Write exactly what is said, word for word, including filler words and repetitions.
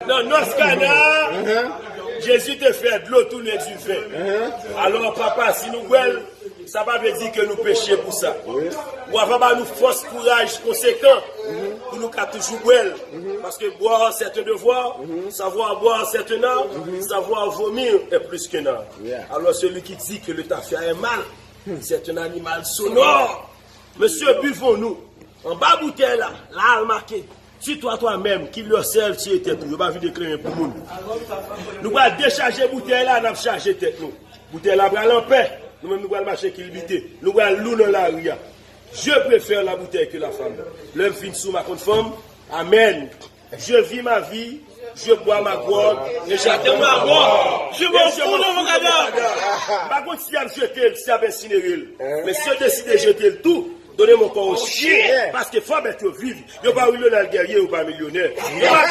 Nan nòs Kana, Jezi te fè dlo tounen diven. Alò, papa, si nou bwè l, sa pa vle di ke nou peche pou sa. Ou ava ba nou fòs, kouraj konsekan pou nou ka toujou bwè l. Paske boire, c'est un devoir, savoir boire, c'est un art, savoir vomir est plus qu'un art. Alors, celui qui dit que le tafia est mal, c'est un animal sonore. Mesye, bivon nou. Anba boutèy la, la al make. Tue-toi toi-même, kill yourself, tiye tèt ou. Yo pa vin dekleren pou moun. Nou pral dechaje boutèy la, n ap chaje tèt nou. Boutèy la pral anpè. Nou menm nou pral mache kilbite. Nou pral lou nan lari a. Je préfère la bouteille que la femme. Lè m fin sou m a konn fanm. Amèn. Je vis ma vie, je bois ma grog, et j'attends ma mort. Je m'en fous de mon cadavre. M pa konn si y ap jete l, si y ap ensinere l. Men si yo deside jete l tou, donne mon corps aux chiens. Paske fò bèt yo viv. Yo pa Willonel Guerrier, yo pa milyonè. Yo pa